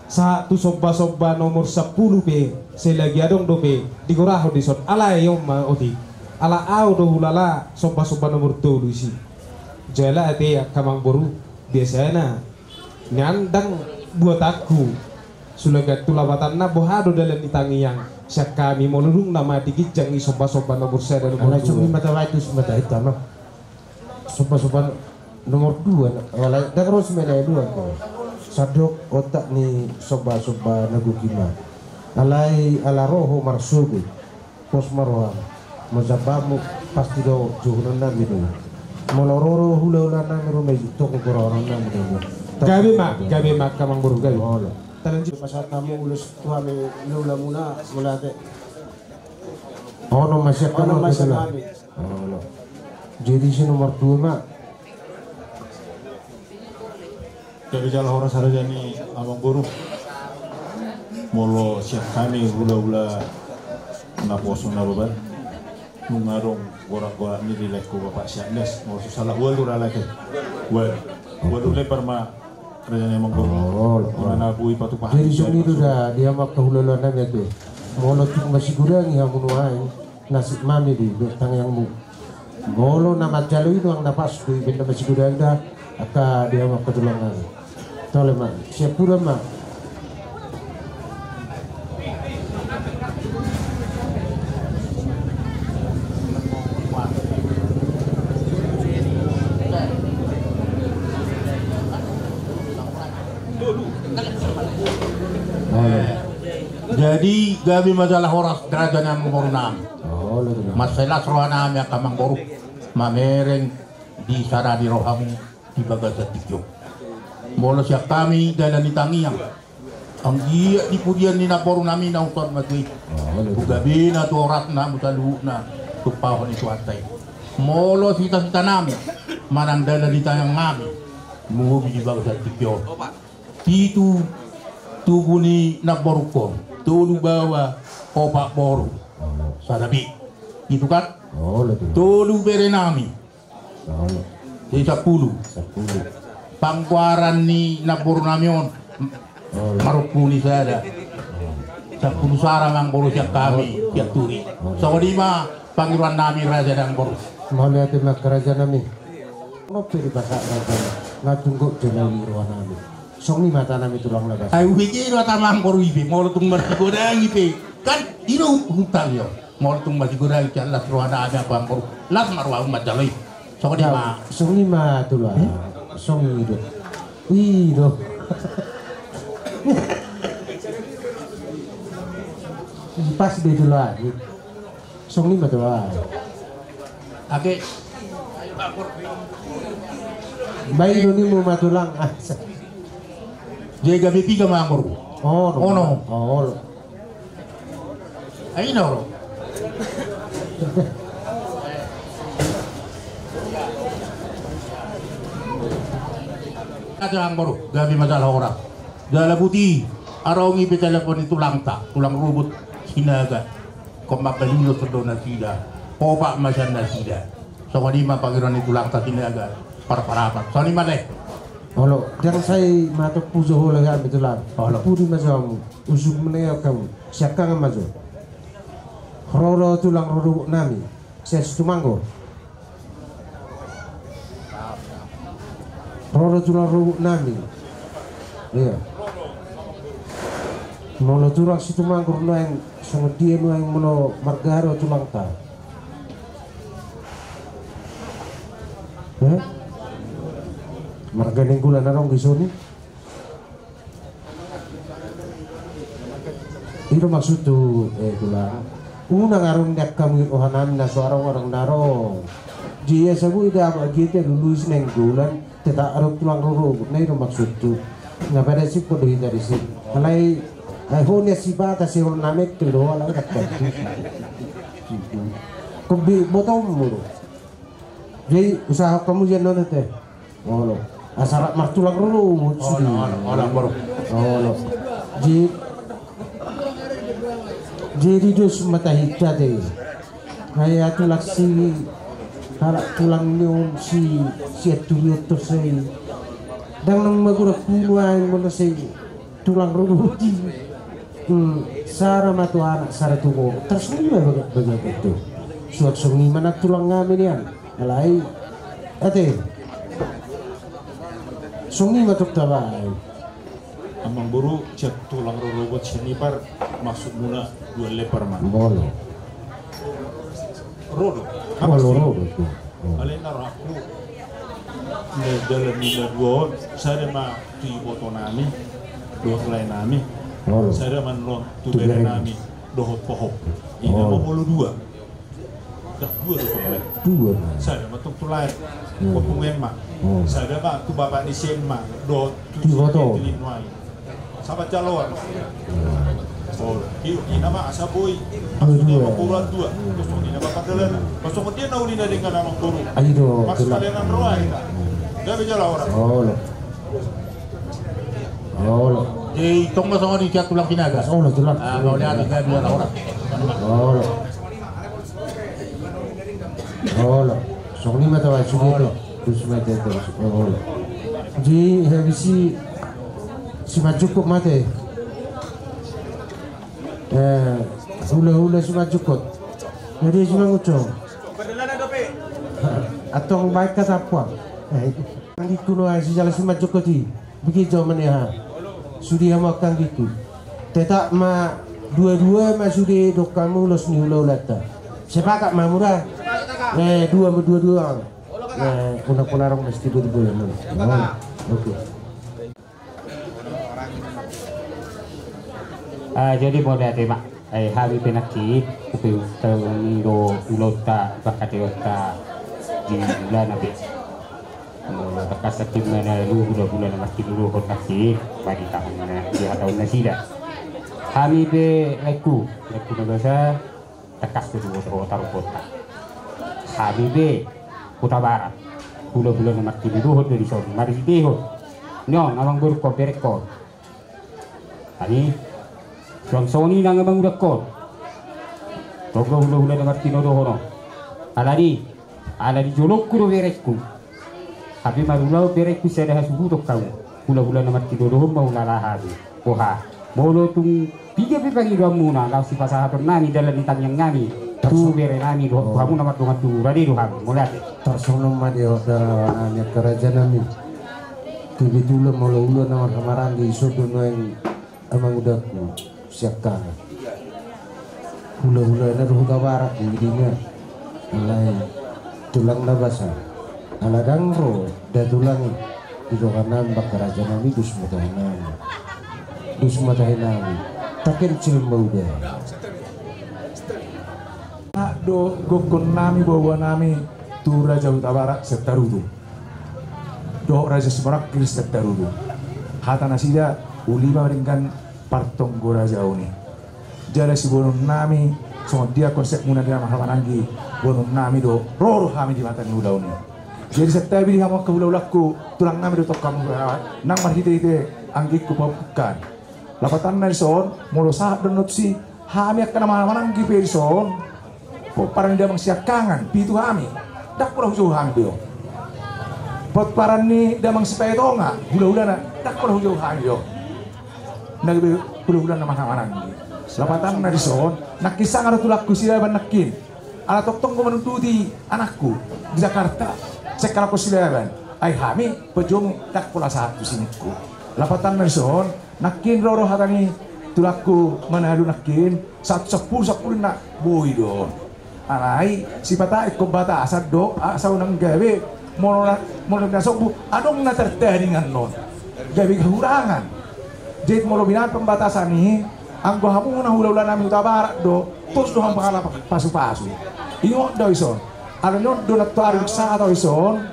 Sahat tu sombasomba nomor sampulu pe, selagi adong dope, digorahon di son. Alai on ma otik. Ala au do hulala, sombasomba nomor tolu i si. Jala ate angka amangboru, biasana. Nian ndang buatanku. Sulagan tu lapatanna boha do dalan ni tangiang. Sian hami molo dung na mate ginjang i sombasomba nomor sada nomor dua. Alai sungguh mata baik tu sumata hita ma. Sombasomba nomor dua na. Alai ndang ro sumena dua ko. Sandok otak ni sombasomba na gok i ma. Alai ala ro ho marsogot. Pos ma roham. Molo jambarmu pasti do johonon nami do. Molo ro do hulahula nami ro ma i tong goraonon nami do. Gabe ma, gabe ma angka amangboru gabe. Olo. Talanjut pasahat hamu ulos tu hami hulahula muna mauliate. Ono ma sian hami. Olo. Jadi si nomor dua ma. Gabe jala horas raja ni amangboru. Molo sian hami hulahula naposo Nababan, nunga adong gorak-gorak ni di laengku Bapak Siandas, molo so sala ualu ra lae. Ualu. Ualu lembar ma raja ni amangboru. Olo. Nunga na boi patupahan. Jadi songon i do da di hamu angka hulahula nami ate. Molo tung masigudangi hamu nuaeng. Nasib nami do i do tangiangmu. Molo na manjalo i nuaeng na pas do i baen na masigudangi da angka di hamu angka tulang nami. Tole ma, siap pura ma. Jadi gabe ma jala horas raja ni amangboru nami. Mansai las roha nami angka amangboru mamereng di sada ni rohamu di bagasan tingki on. Molo sian hami dalan ni tangiang. Anggiat di pudian ni namboru nami na uson ma tu i. Tu gabena tu horasna hamu saluhutna tumpahon ni Tuhanta i. Molo sitasita nami manang dalan ni tangiang nami. Mubi di bagasan tingki on. Pitu tubu ni namborungkon, tolu baoa, opat boru. Sada be. Pitu kan? Tolu bere nami. Jadi sampulu. Panggoaran ni namboru nami on marompu ni sada. Sampulu sada ma amangboru sian hami sian Turi. Songon i ma pangidoan nami raja ni amangboru. Mauliate ma raja nami. Nunga pe dipasahat raja na tunggu jala uli roha nami. Songon i ma hata nami tulang na basa. Ai huhut i do hata amangboru i be molo tung marsigodang i be. Kan i do huhut i. Molo tung marsigodang i las roha nami amangboru. Las ma rohamu manjalo i. Songon i ma. Songon i ma tulang. Songon i do. I do. Pas be tulang. Songon i ma tulang. Ake. Baen do nimu ma tulang. Jadi gabe piga ma amangboru? Ono. Ono. Ai na ro. Ate amangboru, gabe ma jala horas. Jala boti, adong i pe telepon ni tulangta, tulang rorobot Sinaga. Ingkon mambahen ulos do nasida, popak ma sian nasida. Songon i ma pangidoan ni tulangta Sinaga, parparapan. Songon i ma, Leh. Olo, ndang sai matok pujo holan hami, Tulang. Olo. Pudi ma jo hamu, usung menengok hamu, siangkangan ma jo. Ro do tulang rorobot nami sian Situmanggor. Ro do tulang rorobot nami. Iya. Molo tulang Situmanggor nuaeng, songon dia nuaeng molo marga do tulangta? Eh? Marga Nainggolan adong di son i? I do maksudhu, eh, Tulang. Unang adong di angka murid roha nami na so adong, adong na adong. Dia sabu ida amak, dia te lulus Nainggolan, tetap adong tulang rorobot, na i do maksudhu. Nga pada sipon do hita disi. Alai, ai ho nian sipata sihol na mengkel do, alai tak tentu. Kombi botomu do. Jadi usaha kamu jangan nona te. Olo. Asa rap martulang rorobot sude. Olo, olo, olo, amangboru. Olo. Jadi, jadi dos ma tahi hita te. Ai tulang si, halak tulang ni on si, si Aturi on tor sai. Ndang nang magodang hunu aeng molo sai tulang rorobot i. Hmm, sada ma tu anak, sada tu boru. Tarsongon i ma bage, bage tu. Suang songon i ma nang tulang nami nian. Alai, ate. Songon i ma tok tabaen. Amangboru, sian tulang rorobot sian ipar, maksudmuna dua lepar ma. Olo. Ro do. Olo, ro do. Alai na rohangku, na dalan ni na dua on, sada ma tu iboto nami dohot lae nami. Olo. Sada ma annon tu bere nami dohot pahompu. Ina ma molo dua. Dah dua do tong lae. Dua. Sada ma tong tu lae. Ompung Emma. Sada ma tu bapak ni si Emma dohot tu iboto. Sabat jaloan. Oh, ina ma asa boi. Maksudna ma boruan dua. Terus songon i na ma pardalanan. Songon dia na uli na denggan amangboru. Ai do. Maksud kalian an roa ina. Gabe jala horas. Olo. Olo. Jadi tong ma songon i sian tulang Sinaga. Olo, tulang. Ah, mauliate, gabe jala horas. Olo. Olo. Songon i ma tabaen sude. Olo. Terus ma ate, terus. Olo. Jadi habis i simanjungkot ma ate. Eh, hulahula simanjungkot. Jadi simangucong. Antong baen hata puang. Eh, anggingku nuaeng sijalo simanjungkot i. Bege jo ma nian. Sude hamu angka anggingku. Tetap ma dua-dua ma sude dok hamu ulos ni hulahulanta. Sepakat ma hamu da? Eh, dua ma dua-dua. Eh, unang pola adong mesti dua-dua ma. Oke. Ah, jadi mauliate ma. Eh, hami pe nangkin, hupe taon i do ulaonta, pangkataionta di hulahula pe. Molo tangkas nangkin ma na luhut hulahula na martinodohon nangkin, maritaon na di hataon nasida. Hami pe laengku, laengku na basa, tangkas do diboto ho taruhonta. Hami pe Hutabarat, hulahula na martinodohon do dison, marhitehon ni on amangborungkon, berengkon. Hami suang songon i nang amangudangkon. Tonggo hulahula na martinodohon on. Alani, ala di jolongku do berengku. Hape marulaon berengku, sada hasuhuton hamu. Hulahula na martinodohon ma hulala hami. Boha, molo tung piga pe pangidoanmuna, laos sipasahaton nami dalan ni tangiang nami tu bere nami dohot tu hamu na mardongan tubu, rade do hami. Mauliate. Tarsongon on ma di hot da nami angka raja nami. Kebetulan molo ulaon na marhahamaranggi, ison do nuaeng amangudangku siangkangan. Hulahulana do Hutabarat di didina. Alai tulang na basa, ala ndang ro da tulang i di donganami, angka rajanami, dos ma tahi nami. Dos ma tahi nami. Takencil ma uda. Dohot gokkon nami, boaboa nami tu Raja Hutabarat sian Tarutung dohot Raja Simorangkir sian Tarutung. Hata nasida, uli ma denggan partonggo raja on i. Jala siboanonnami, songon dia konsepmuna di na marhahamaranggi, boanonnami do, ro do hami di mata ni ulaon i. Jadi santabi di hamu angka hulahulangku, tulang nami do tong hamu, nang marhitehite anggingku pahompu an. Lapatanna dison, molo sahat do na tusi, hami angka na marhahamaranggi pe dison, pomparan ni damang siangkangan, pitu hami, ndang pola hujou hami do. Pomparan ni damang sipaetonga, hulahulana, ndang pola hujou hami do. Nang be hulahula na marhahamaranggi. Lapatanna dison, nangkin sanga do tulangku Silaban nangkin. Ala tongtong do manunduti anakku di Jakarta, sengkalangkon Silaban. Ai hami, pajomu, ndang pola sahat tusi ningku. Lapatanna dison, nangkin ro do hata ni tulangku Manalu nangkin, sahat sampulu, sampulu na boi do. Alai, sipata ingkon batasan do, asa unang gabe, molo na, molo na sombu, adong na tartadingan non. Gabe hahurangan. Jadi molo binahen pambatasan i, anggo hamu na hulahula nami Hutabarat do, tos do hamu pangala pasupasu. Ingot do dison. Alani on do nantoari dung sahat au dison,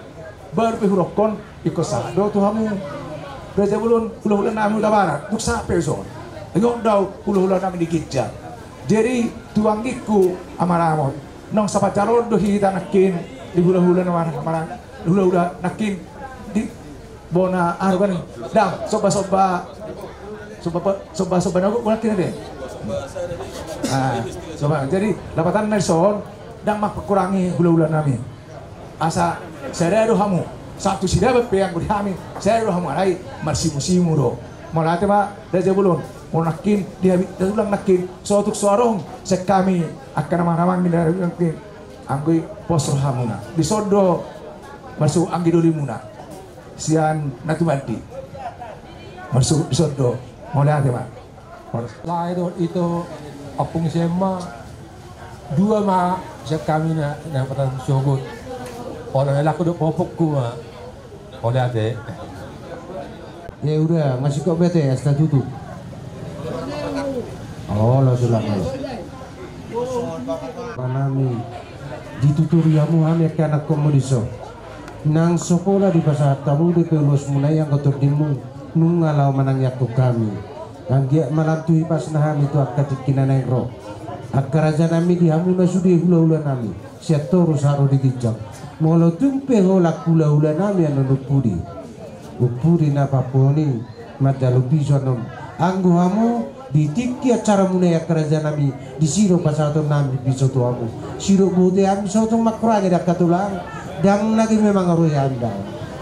baru pe hudokkon, ingkon sahat do tu hamu. Raja Bolon, hulahula nami Hutabarat, dung sahat pe dison. Ingot do au hulahula nami di ginjang. Jadi, tu anggingku, Ama Ramot. Nang sapanjalo do hita nangkin, di hulahula na marang, marang, hulahula nangkin, di bona arugan, dang, somba-somba, somba-somba na gok nangkin ade. Ah, somba, jadi, lapatanna dison, dang mangkurangi hulahula nami. Asa sada do hamu, sahat tu Silaban pe anggo di hami, sada do hamu alai marsimusimu do. Mauliate ma Raja Bolon, molo nangkin di hami tulang nangkin, so tung so adong, sian hami angka na marhahamaranggi nangkin, anggo i pos rohamuna. Dison do marsogot anggi dolimuna. Sian na tumandi. Marsogot dison do. Mauliate ma. Lae do ito ompung sian ma, dua ma sian hami na, na patarsogot. Olo, laho do pahompuku ma. Olo ate. Ya udah, ngasih kok bete, es tatutu. Olo, tulang olo. Manami, dituturi hamu hami angka anakkonmu dison. Nang so pola dipasahat hamu dope ulosmuna i anggo tondimmu, nunga laho manangiangkon hami. Anggiat ma lam tu hipasna hami tu angka tingki na naeng ro. Angka raja nami di hamu na sude hulahula nami, sian toru sahat ro di ginjang. Molo tung pe holan hulahula nami annon umpudi. Umpudi na papuhon i, manjalo piso annon. Anggo hamu, di tingki acara muna i angka raja nami, disi do pasahaton nami piso tu hamu. Sidok bote hami sotung mangkurangi da angka tulang, dang nage memang ro i hami da.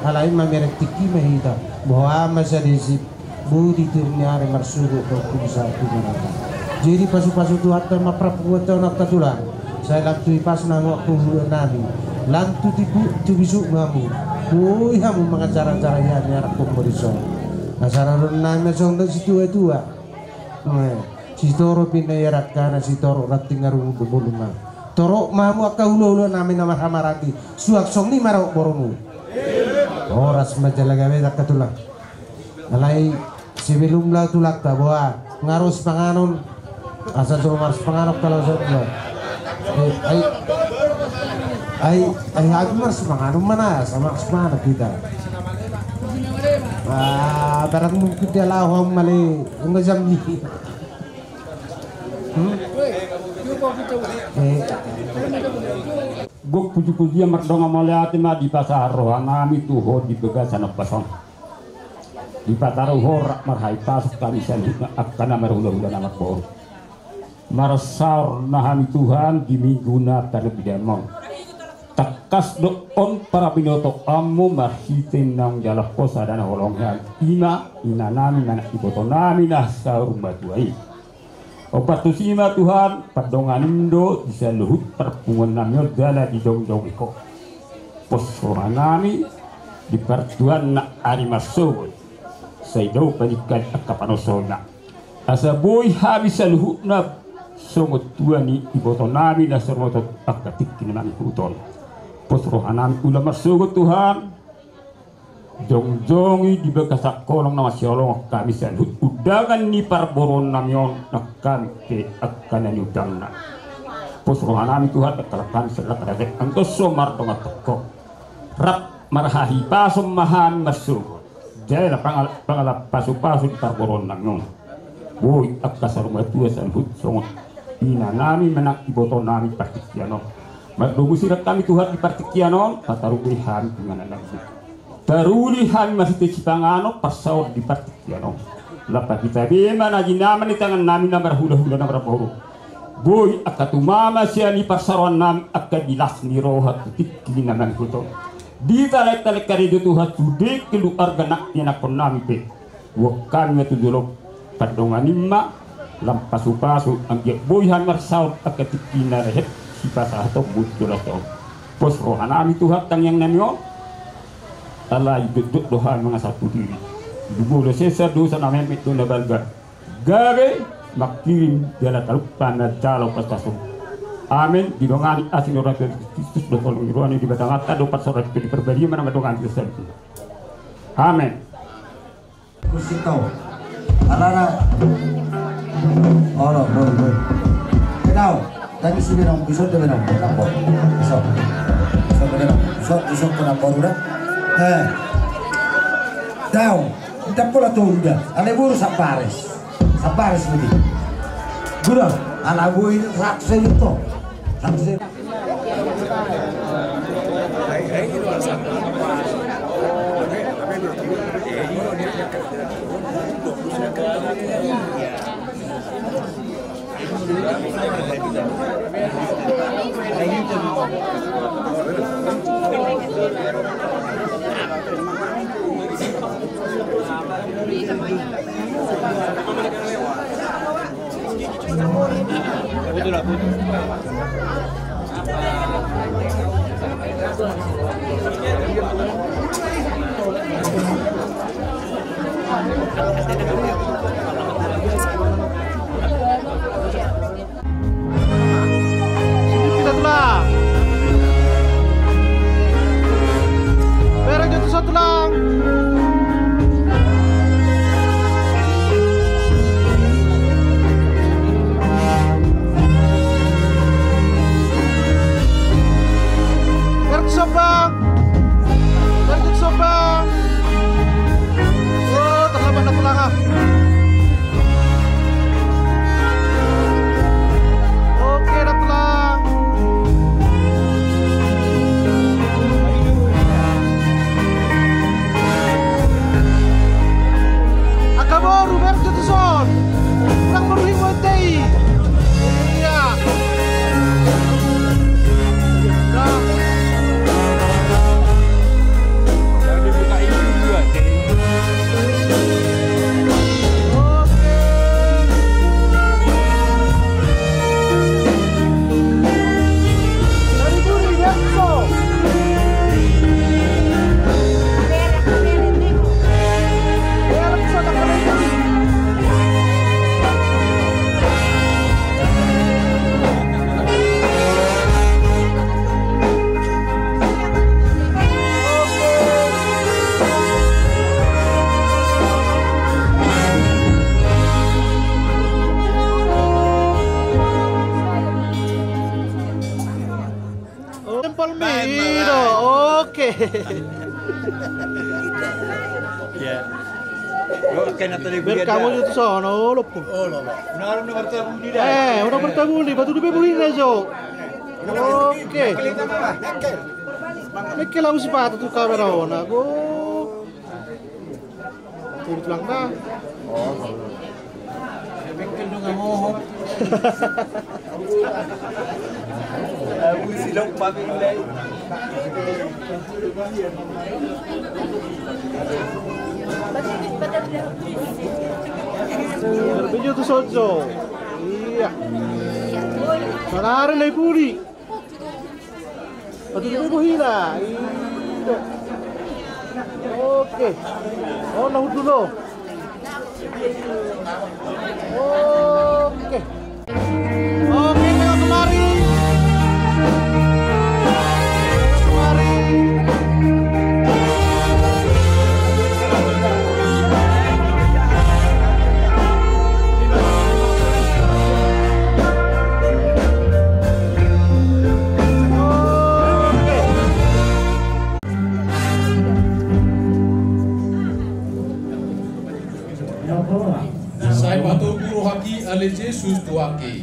Alai mamereng tingki ma hita, boha ma sadisi, boti tiur ni ari marsogot do pungsa tu manata. Jadi pasupasu Tuhanta ma parpunguanta on angka tulang. Sai lam tu hipasna hamu angka hulahula nami. Lam tu tipu, tu bisuk hamu. Boi hamu mangajar-ajar hami anakkonmu dison. Asa radonan nami songon na situatua. Eh, sitorop ninna i arangkana, sitorop ranting arung do boluna. Torop ma hamu angka hulahula nami na marhahamaranggi. Suang songon i ma raut borumuna. Horas ma jala gabe angka tulang. Alai sebelum laho tu langka boha, nga ro sipanganon. Asa jolo marsipanganon kalau songon. Eh, ai, ai, ai, hami marsipanganon mana, asa marsipanganon hita. Ah, barang mungkin dia laho male, enggak jam ni. Hmm? Eh. Gok puji-pujian mardongan mauliate ma dipasahat roha nami tu ho di bagasan ombas on. Dipataru ho rap marhahipason hami saluhutna angka na marhulahula na marboru. Marsaor ma hami Tuhan di minggu na tarlumobi damang. Tangkas do on parabinotoanmu marhite naung jala ho sada na holong i, ima ina nami manang iboto nami na saur matua i. Ombar tusi ma Tuhan, pardonganim do di saluhut parpunguan nami on jala dijongjongihon ho. Pos roha nami di partuaonna ari marsogot. Sai dao paningkan angka panosona. Asa boi hami saluhutna songon tua ni iboto nami na saur matua angka tingki na mangihuthon. Pos roha nami ula marsogot Tuhan. Jongjongi di bagasan holong na masiholongan hami saluhut undangan ni parboruon nami on, nang hami pe angka na niundangna. Pos roha nami Tuhan, dangkalan hami sian langka na ate, anggo so mardongan tongko. Rap marhahipason ma hami marsogot. Jala pangal-, pangala pasu-pasu di parboruon nami on. Boi angka saur matua saluhut songon ina nami manang iboto nami partingkian on. Mardomu sirang hami Tuhan di partingkian on, pataruli hami tu inganan na uli. Taruli hami marhite sipanganon parsaoran di partingkian on. Lam hita be ma na jinama ni tangan nami na marhulahula na marboru. Boi angka tumama sian i parsaoran nami angka di las ni roha tu tingki na mangihut on. Di talek-talek karejo Tuhan sude keluarga nang ianakhon nami pe. Boan hami ma tu jolo pandonganim ma lam pasupasu anggiat boi hami marsaor angka tingki na lehet sipasahaton buat jolo on. Pos roha nami Tuhan tangiang nami on. Alai jotjot do hami mangasahon tu diri. Jumolo sesa dosa na memmet do na balga. Gabe mangkirim jala talup hami manjalo pasu-pasu. Amen. Didongani asi ni roha ni Kristus dohot holong ni roha ni Debata Amanta dohot parsaoran ni Tondi Parbadia ma na mandongani hita saluhutna. Amen. Kursi tau. Alana. Olo, boi, boi. Kenal. Tadi si Benong, bisa tu Benong. Kenapa? Bisa. Bisa Benong. Bisa, bisa kenapa udah? Eh. Tau. Tidak pula tunda. Ale buru sabaris. Sabaris budi. Guru, anak bu ini seratus ribu tuh. Seratus ribu. Sini kita tulang. Bereng jatuh satu lang. Bereng jatuh satu lang. Bereng jatuh satu lang. Oh, terlambat na tulang ah. Oke, dah tulang. Angka boru, bereng jatuh son. Kurang boru himo tei. Iya. Nah. Tempel mi do, oke. Iya. Bereng hamu tu sono, lopo. Eh, unang bertabung di, batu di be buhina jo. Oke. Mekkel hamu sipata tu kamera on, ago. Tulang na. Mekkel do nga mohop. Abu silok pamilai. Video tu sojo. Iya. Manari lai puli. Aduh, ini buhina. Itu. Oke. Oh, nah, dulu. Oke. Oke, tengok kemari. Tengok kemari. Sai patogu rohaki ale Jesus Tuhanki.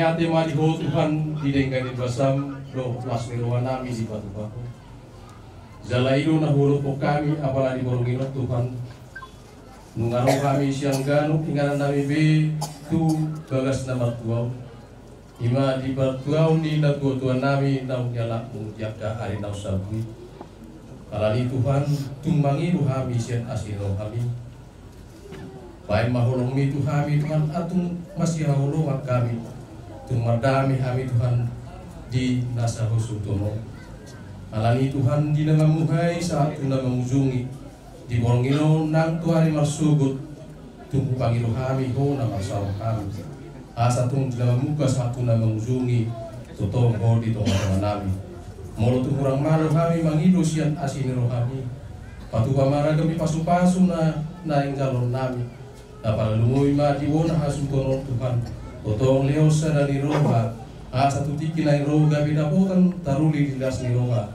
Ate ma di Ho Tuhan di denggan ni basam dohot las ni roha nami dipatupa Ho. Jala i do na hudokhon hami apala di borngin on Tuhan. Nunga ro hami sian ganup inganan nami be tu bagas na martua on. I ma di partuaon ni natuatua nami naung dialapmu di angka ari naung salpu i. Alani Tuhan, tung mangido hami sian asi ni rohami. Baen ma holongmi tu hami Tuhan, ai tung masihaholongan hami. Tung mardame hami Tuhan di na sahuhuton on. Alani Tuhan, di na mamuhai sahat tu na mangujungi. Di borngin on nang tu ari marsogot, tung hupangido hami Ho na marsaor hami. Asa tung di na mamungka sahat tu na mangujungi, tongtong Ho di tongatonga nami. Molo tung hurang malo hami mangido sian asi ni rohami, patupa ma ragam ni pasupasu na naeng jaloon nami. Na parlumoi ma di bona hasuhuton on Tuhan. Tongtong lehon sada ni roha, asa tu tingki na naeng ro gabe dapotan taruli di las ni roha.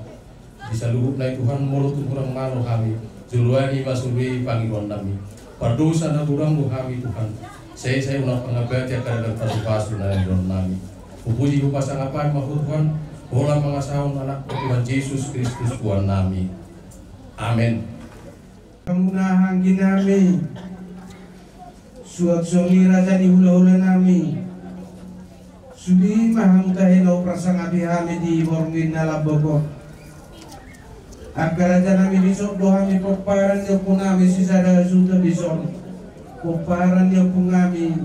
Di saluhutna i Tuhan, molo tung hurang malo hami, joloani ma sude pangidoan nami. Pardosa na godang do hami Tuhan. Sai sai unang pangabati angka ragam pasupasu na naeng jaloon nami. Hupuji hupasangap hami ma Ho Tuhan, holan mangasahon Anakmu Tuhan Jesus Kristus Tuhan nami. Amen. Hamuna anggi nami, suang songon i raja ni hulahula nami. Sude ma hamu tahe na huparsangapi hami di borngin na lambok on. Angka raja nami, dison do hami pomparan ni ompu nami sisada hasuhuton dison. Pomparan ni ompu nami,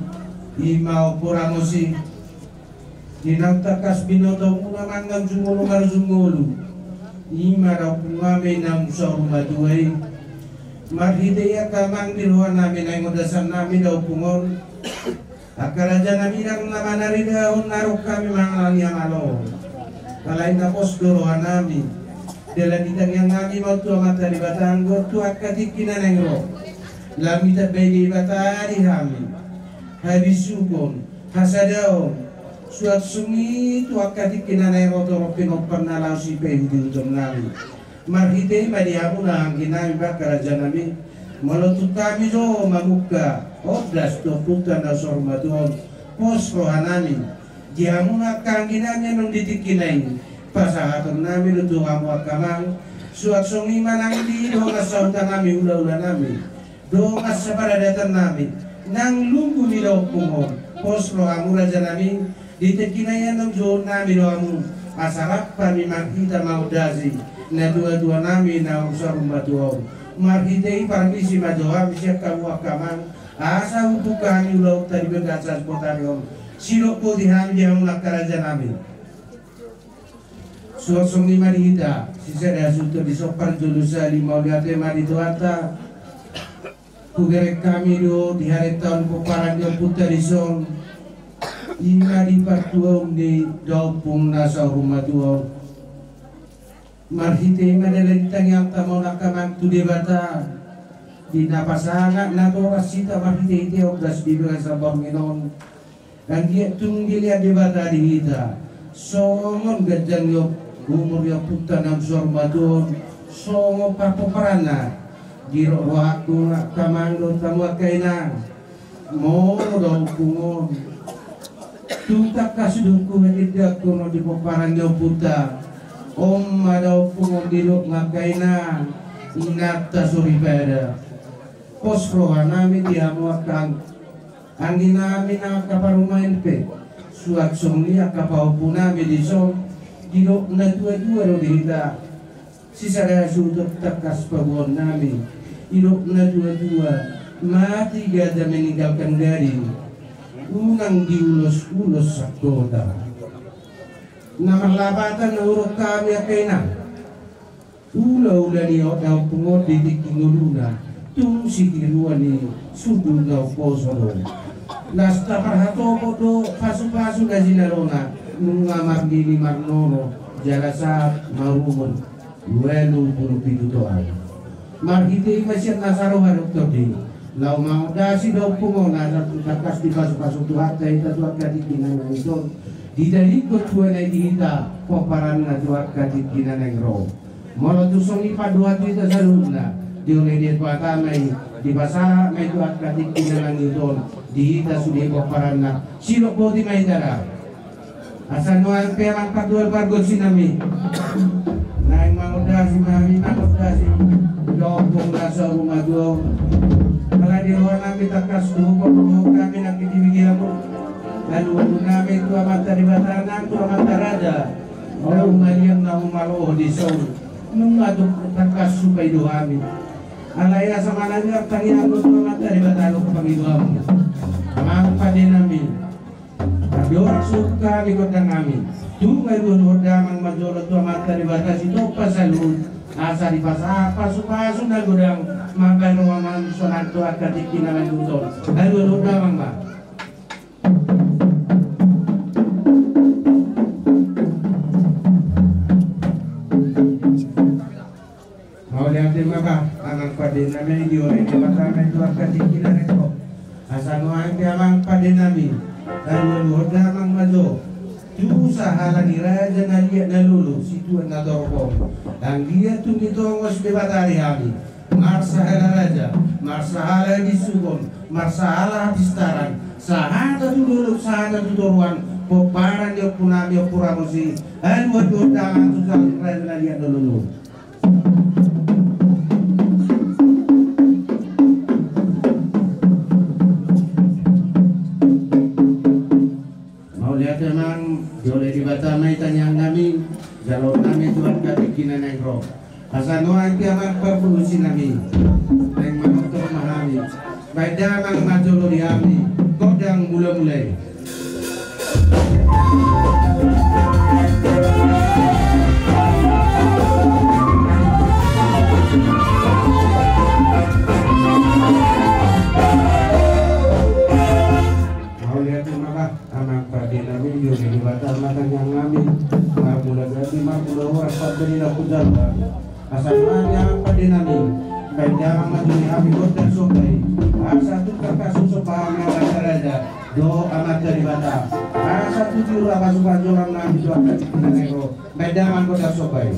i ma Ompu Ramosi. Di naung tangkas binoto muna mangan jumolo marjumolo. I ma da ompung nami naung saur matua i. Marhite i angka amang, di roha nami naeng ondasan nami da ompung on. Angka raja nami, ndang na manaridahon na ro hami mangalani amalo. Alai na pos do roha nami. Dalan ni tangiang nami ma on tu Amanta Debata anggo tu angka tingki na naeng ro. Lam ditambai Debata di hami habisuhon, hasadaon, suang songon i tu angka tingki na naeng ro torop pinompar na laho sipaihut-ihuton nami. Marhite i ma di hamuna anggi nami, angka raja nami, molo tung hami do mamungka ondas tu ompunta na saur matua on, pos roha nami. Di hamuna angka anggi nami annon di tingki na i, pasahaton nami do tu hamu angka amang, suang songon i ma nang di dongan sahuta nami, hulahula nami. Dongan saparadaton nami, nang lunggu ni da ompung on, pos rohamu raja nami, di tingki na i annon jouon nami do hamu, asa rap hami marhite maondasi natuatua nami naung saur matua on. Marhite i parmisi ma jo hami sian hamu angka amang, asa hubuka hami ulaonta di bagasan sasintongna on, sidok boti hami di hamuna angka raja nami. Suang songon i ma di hita, sisada hasuhuton dison, parjolo sahali mauliate ma di Tuhanta. Hubereng hami do di harentahon pomparan ni ompunta dison, i ma di partuaon ni da ompung na saur matua on. Marhite i ma dalan ni tangiangta ma on angka amang tu Debata, di na pasangap natoras hita marhitehite ondas di bagasan borngin on. Anggiat tung dilehon Debata di hita songon ganjang ni umur ni ompunta naung saur matua on, songon parpomparanna. Didok rohangku, angka amang dohot hamu angka inang, molo da ompung on, tung tangkas do huhatindangkon on di pomparan ni ompunta. On ma da ompung on, didok angka inang, inanta soripada. Pos roha nami di hamu angka anggi nami nang angka parumaen pe, suang songon i angka pahompu nami dison, didok natuatua do di hita. Sisada hasuhuton tangkas paboaon nami, didok natuatua, mati gajah meninggalkan gading, unang diulosulos sangkota. Na marlapatan na hudok hami angka inang. Ulaula ni da ompung on di tingki ngoluna, tung sitiruan ni sundut na umposo do. Las taparhatopot do pasupasu na jinalona, nunga marnini marnono, jala sahat marumur ualu pulu pitu taon. Marhite i ma sian na saroha do tondi, laho maondasi da ompung on, asa tung tangkas dipasupasu Tuhanta hita tu angka tingki na naeng ro, didalingkon tuana i di hita pomparanna tu angka tingki na naeng ro. Molo tung songon i pandohan tu hita saluhutna, dioloi ni Debata ma i, dipasahat ma i tu angka tingki na naeng ro, di hita sude pomparanna. Sidok boti ma hita da. Asa nuaeng pe amang patual pargonsi nami, naeng mangondasi ma hami, mangondasi di ompung na saur matua on. Ala ni roha nami tangkas tu ho, patuduhon nami nangkin di bege hamu alualu nami tu Amanta Debata nang tu amanta raja. Olo, maliang na humaloho di son, nunga tung tangkas hupangido hami. Alai asa manang artangiangku tu Amanta Debata do pangidoanmu, amang pande nami. Andorang so hami gondang hami, tung alualuhon damang ma jolo tu Amanta Debata Sitompa saluhut, asa dipasahat pasupasu na godang mambahen roha nami sonang tu angka tingki na mangihut on. Alualuhon damang ma. Mauliate ma bah, amang pande nami, dioloi Debata ma i tu angka tingki na rek on. Asa nuaeng pe amang pande nami, alualuhon damang ma jo tu sahala ni raja na liat na lolo, situan na torop on. Anggiat tung ditongos Debata di hami, marsahala raja, marsahala bisukon, marsahala hapistaran, sahata tu dolok, sahata tu toruan, pomparan ni ompu nami Ompu Ramosi. Alualuhon damang tu sahala ni raja na liat na lolo. Mauliate amang, dioloi Debata ma i tangiang nami, jaloon nami tu angka tingki na naeng ro. Asa nuaeng pe amang pargonsi nami, naeng manongtong ma hami. Baen damang ma jolo di hami gondang mulamula i. Mauliate ma bah, amang pande nami, dioloi Debata ma tangiang nami. Marmula gabe, marmula horas, pande ni na hujalo. Asa nuaeng pe amang pande nami, baen damang ma jolo di hami gondang somba i. Asa tung tangkas husomba hami amanta raja dohot Amanta Debata, asa tung tiur pasupasu jolma nami tu angka tingki na naeng ro. Baen damang gondang somba i.